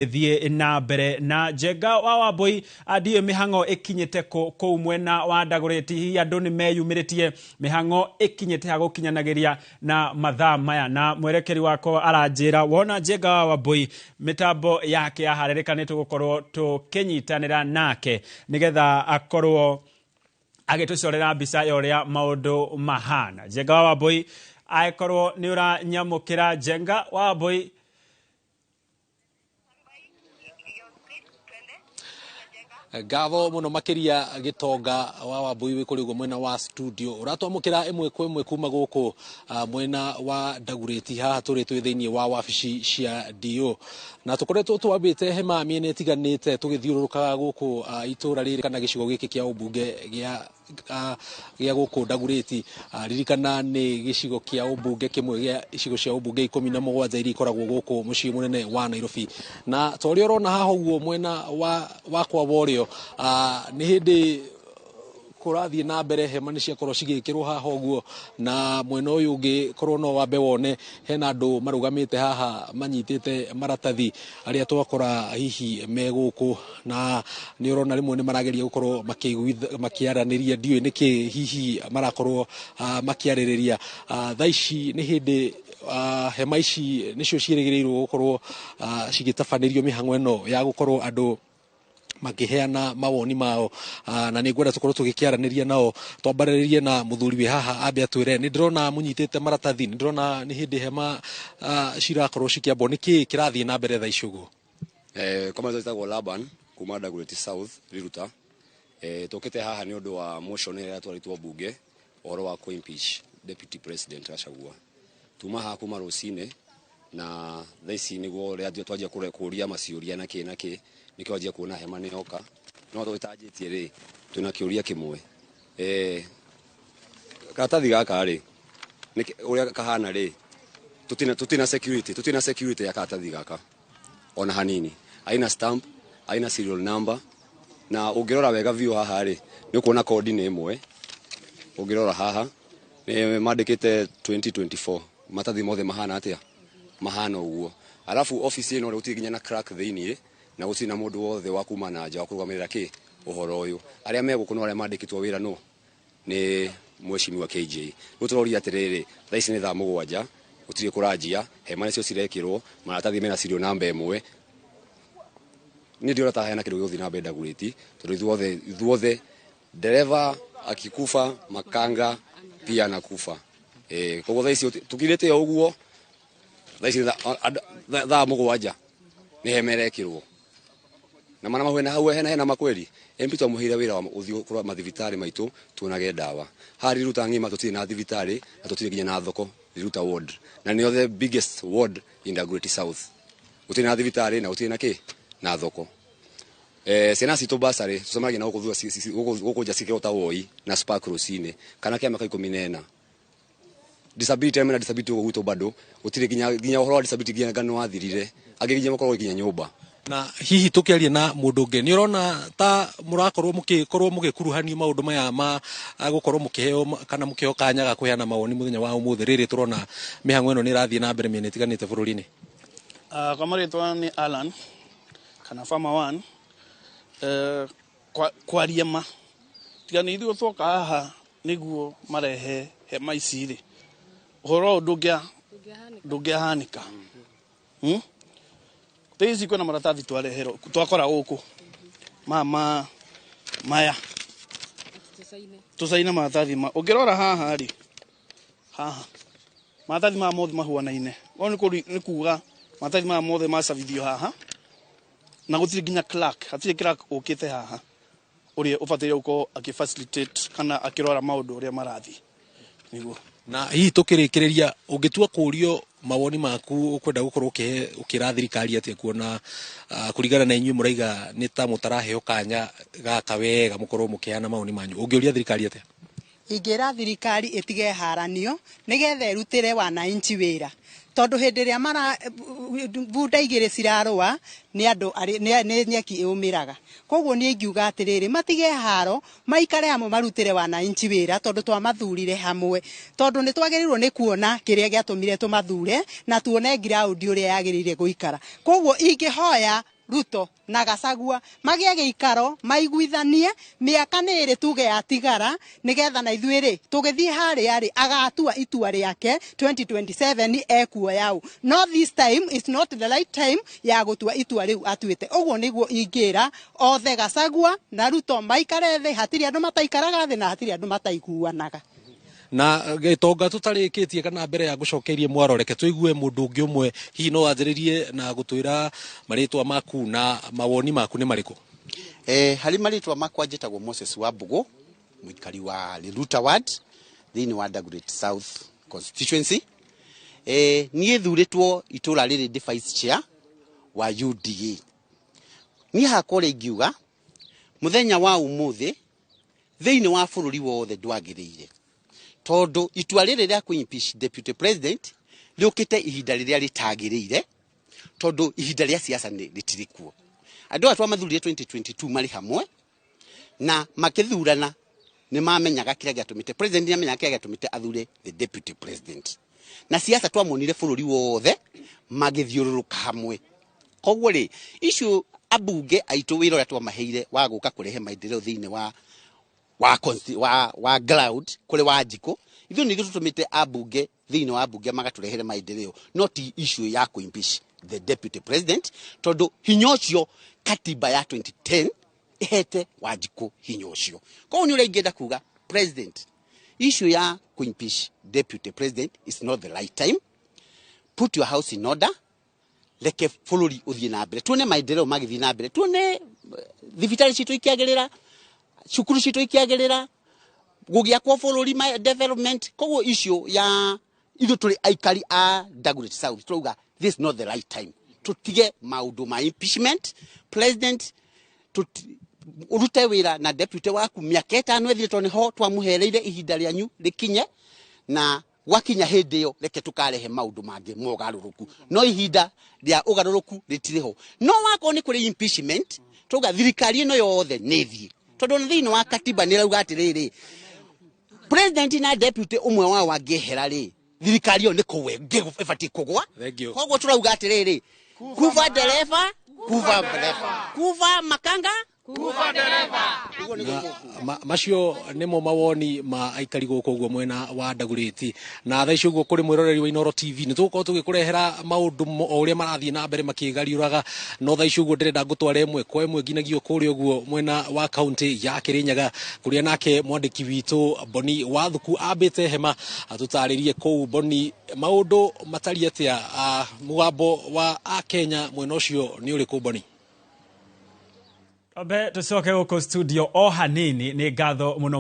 Thiĩ na mbere na Njenga wa Wambui. Ndiũĩ mĩhang'o ĩkinyĩte kũ kũu mwena wa Ndagũrĩti. Hihi andũ nĩ meyumĩrĩtie? Mĩhang'o ĩkinyĩte ha gũkinyanagĩria na mathaa maya? Na mwerekeri wakwa aranjĩra wona Njenga wa Wambui mĩtambo yake yaharĩrĩka, nĩ tũgũkorwo tũkĩnyitanĩra nake nĩgetha akorwo agĩtũcorera mbica ya ũrĩa maũndũ mahana. Njenga wa Wambui, angĩkorwo nĩ ũranyamũkĩra, Njenga wa Wambui. Ngatho muno makiria, Gitonga wa Wambui, wi kuri uguo mwena wa studio uratwamukira imwe kwa imwe kuma guku mwena wa Ndagurĩti. Haha tũrĩ twĩ thĩinĩ wa wabici cia DO na tũkoretwo twambĩte hema mĩena ĩtiganĩte tũgĩthiũrũrũkaga gũkũ itũra rĩrĩ kana gĩcigo gĩkĩ kĩa ũmbunge gĩa gũkũ Ndagurĩti. Ririkana nĩ gĩcigo kĩa ũmbunge kĩmwe gĩa icigo cia ũmbunge 17 iria ikoragwo gũkũ mũciĩ mũnene wa Nairobi. Na ta ũrĩa ũrona haha ũguo mwena wa wakwa wa ũrĩo, nĩ hĩndĩ kũrathiĩ na mbere, hema nĩ ciakorwo cigĩkĩrwo haha ũguo. Na mwena ũyũ ũngĩ, korwo no wambe wone, hena andũ marũgamĩte haha manyitĩte maratathi, arĩa twakora hihi me gũkũ, na nĩ ũrona rĩmwe nĩ marageria gũkorwo makĩaranĩria. Ndiũĩ nĩkĩ hihi marakorwo makĩarĩrĩria. Thaa ici nĩ hĩndĩ hema ici nĩcio ciĩrĩgĩrĩirwo gũkorwo cigĩtabanĩrio mĩhang'o ĩno ya gũkorwo andũ makĩheana mawoni mao, na nĩ ngwenda tũkorwo tũgĩkĩaranĩria nao. Twambarĩrĩrie na mũthuri wĩ haha, ambe atwĩre. Nĩ ndĩrona mũnyitĩte maratathi, nĩ ndĩrona nĩ hĩndĩ hema cirakorwo cikĩambwo. Nĩ kĩĩ kĩrathiĩ na mbere thaa ici ũguo? Kwa marĩtwa njĩtagwo Laban kuma Dagoretti South, Riruta. Tũkĩte haha nĩ ũndũ wa motion ĩrĩa yatwarĩtwo bunge, ũhoro wa kũ-impeach Deputy President Gachagua. Tuma haha kuma rũcinĩ na thaa ici nĩguo rĩanjia twanjia kũria maciũria na kĩ na kĩ, nĩkĩo wanjia kuona hema nĩ yoka. No tũtanjĩtie rĩ, twĩna kĩũria kĩmwe. Karatathi gaka rĩ, ũrĩa kahana rĩ, tũtina security ya karatathi gaka ona hanini. Haina stamp, haina serial number, na ũngĩrora wega biũ haha rĩ, nĩ ũkuona kodi nĩ ĩmwe. Ũngĩrora haha nĩ mandĩkĩte 2024. Matathi mothe mahana atĩa? Mahana ũguo. Alafu office ĩno rĩ, gũtirĩ nginya na clerk thĩiniĩ, na gũtirĩ na mũndũ wothe wa kuma na nja wa kũrũgamĩrĩra kĩ ũhoro ũyũ. Arĩa me gũkũ no arĩa mandĩkĩtwo wĩra no nĩ mheshimiwa KJ. Rĩu tũroria atĩrĩrĩ, thaa ici nĩ thaa 7, gũtirĩ kũranjia, hema nĩcio cirekĩrwo, maratathi mena serial number ĩmwe. Niĩ ndiona ta hena kĩndũ gĩgũthiĩ na mbere Dagoretti, tondũ ithuothe, dereva akikufa, makanga pia anakufa. Koguo thaa ici tũkirĩte o ũguo. Thaa ici thaa 7 nĩ hema ĩrekĩrwo na mana mahuena hau hena makweli. MP twamũheire wĩra wa gũthiĩ kũrora mathibitarĩ maitũ tuonage ndawa. Haha Riruta ng'ima tũtirĩ na thibitarĩ na tũtirĩ nginya na thoko. Riruta ward, na nĩyo the biggest ward in Dagoretti South, gũtirĩ na thibitarĩ na gũtirĩ na kĩ na thoko. Ciana citũ basarĩ tũcemanagia na gũkũ thutha gũkũ nja cikĩrota woi na spark rũcinĩ kana kĩa mĩaka 14. Disability, mena disability gũkũ gwitũ bado gũtirĩ nginya ũhoro wa disability, nginya ngano wathirire, angĩ nginya makoragwo nginya nyũmba. Na hihi tũkĩaria na mũndũ ũngĩ, nĩ ũrona ta mũrakorwo mũgĩkorwo mũgĩkuruhanio maũndũ maya ma gũkorwo mũkĩheo kana mũkĩheo kanya ga kũheana mawoni mũthenya wa ũmũthĩ, rĩrĩ tũrona mĩhang'o ĩno nĩ ĩrathiĩ na mbere mĩena ĩtiganĩte bũrũri-inĩ? Kwa marĩtwa nĩ Alan kana Farmer One. Kwaria ma, tiga nĩ ithuĩ twoka haha nĩguo marehe hema ici rĩ, ũhoro ũyũ ndũngĩahanĩka. Thaa ici kwĩna maratathi twareherwo, twakora gũkũ ma maya tũcaine maratathi ma ũngĩrora haha rĩ, haha maratathi maya mothe mahuanaine. Ũguo nĩ kuga maratathi maya mothe macabithio haha na gũtirĩ nginya clerk, hatirĩ clerk ũkĩte haha ũrĩa ũbataire gũkorwo akĩ facilitate kana akĩrora maũndũ ũrĩa marathiĩ nĩguo. Na hihi tũkĩrĩkĩrĩria, ũngĩtua kũrio mawoni maku, ũkwenda gũkorwo ũkĩhe ũkĩra thirikari atĩa, kuona kũringana na inyuĩ mũraiga nĩ ta mũtaraheo kanya gaka wega mũkorwo mũkĩheana mawoni manyu? Ũngĩũria thirikari atĩa? Ingĩra thirikari ĩtige haranio nĩgetha ĩrutĩre wananchi wĩra. Tondu hindi ria mara bunda igiri cirarua ni andu ni nyeki iumiraga. Koguo ni ingiuga atiriri, matige haro, maikare hamwe, marutire wananchi wira, tondu twamathurire hamwe, tondu ni twagirirwo ni kuona kiria giatumire tumathure na tuone ground uria yagirire guikara. Koguo ingihoya Ruto na Gachagua magie giikaro maiguithanie miaka ni iri tuge yatigara, nigetha na ithuĩ rĩ tũgĩthiĩ harĩa rĩ agatua itua rĩake 2027 ekuoya ũ. No this time is not the right time ya gũtua itua rĩu atuĩte. Ũguo nĩguo ingĩra othe Gachagua na Ruto maikare thĩ. Hatirĩ andũ mataikaraga thĩ na hatirĩ andũ mataiguanaga. Na Gĩtonga, tũtarĩkĩtie kana mbere ya gũcokerie mwaro, reke tũigue mũndũ ũngĩ ũmwe. Hihi no wanjĩrĩrie na gũtwĩra marĩtwa maku na mawoni maku nĩ marĩkũ? Harĩ marĩtwa makwa njĩtagwo Moses Wambũgũ, mũikari wa Riruta Ward thĩinĩ wa Dagoretti South constituency. Niĩ thurĩtwo itũra rĩrĩ ndĩ vice chair wa UDA. Niĩ hakwa ũrĩa ingiuga, mũthenya wa ũmũthĩ thĩinĩ wa bũrũri wothe ndwagĩrĩire, tondũ itua rĩrĩ rĩa kũ-impeach deputy president rĩũkĩte ihinda rĩrĩa rĩtagĩrĩire, tondũ ihinda rĩa siasa nĩ rĩtirĩ kuo. Andũ aya twamathurire 2022 marĩ hamwe na makĩthurana nĩ mamenyaga kĩrĩa gĩatũmĩte president, nĩ amenyaga kĩrĩa gĩatũmĩte athure the deputy president, na siasa twamonire bũrũri wothe magĩthiũrũrũka hamwe. Koguo rĩ, icio ambunge aitũ wĩra ũrĩa twamaheire wa gũka kũrehe maendeleo thĩinĩ wa ground kũrĩ Wanjikũ, ithuĩ nĩ ithuĩ tũtũmĩte ambunge thĩinĩ wa mbunge magatũrehere maendeleo, no ti issue ya kũ-impeach the deputy president, tondũ hinya ũcio katiba ya 2010 ĩhete Wanjikũ hinya ũcio. Koguo nĩ ũrĩa ingĩenda kuga, president, issue ya kũ-impeach deputy president is not the right time. Put your house in order, reke bũrũri ũthiĩ na mbere, tuone maendeleo magĩthiĩ na mbere, tuone thibitarĩ citũ ikĩagĩrĩra, cukuru citũ ikĩagĩrĩra, gũgĩakwo bũrũri development. Koguo icio ya ithuĩ tũrĩ aikari a Dagoretti South turauga this is not the right time. Tutige maũndũ ma impeachment. President, ũrute wĩra na deputy waku mĩaka 5 ĩthire, tondũ nĩho twamũhereire ihinda rĩanyu rĩkinye, na gwakinya hĩndĩ ĩyo reke tũkarehe maũndũ mangĩ mogarũrũku, no ihinda rĩa ũgarũrũku rĩtirĩ ho. No wakorwo nĩ kũrĩ impeachment, tauga thirikari ĩno yothe nĩ ĩthiĩ, tondũ ona thĩinĩ wa katiba nĩ ĩrauga atĩrĩrĩ, president na deputy ũmwe wao angĩehera rĩ, thirikari ĩyo nĩ kũgwa ĩbatiĩ kũgwa. Thank you. Koguo tũrauga atĩrĩrĩ, kuva dereva, kuva dereva, kuva makanga. Macio nĩmo mawoni ma aikari gũkũ ũguo mwena wa Dagoretti. Na thaa ici ũguo kũrĩ mwĩroreri wa Inooro TV nĩ tũgũkorwo tũgĩkũrehera maũndũ o ũrĩa marathiĩ na mbere makĩgariũraga, no thaa ici ũguo ndĩrenda ngũtware ĩmwe kwa ĩmwe nginyagia kũrĩa ũguo mwena wa kaunti ya Kĩrĩnyaga, kũrĩa nake mwandĩki witũ Boni Wathuku ambĩte hema atũtarĩrie kũu. Boni, maũndũ matariĩ atĩa? Mũgambo wa Akenya mwena ũcio nĩ ũrĩkũ, Boni? Ambe tucoke gũkũ studio o hanini. Nĩ ngatho mũno.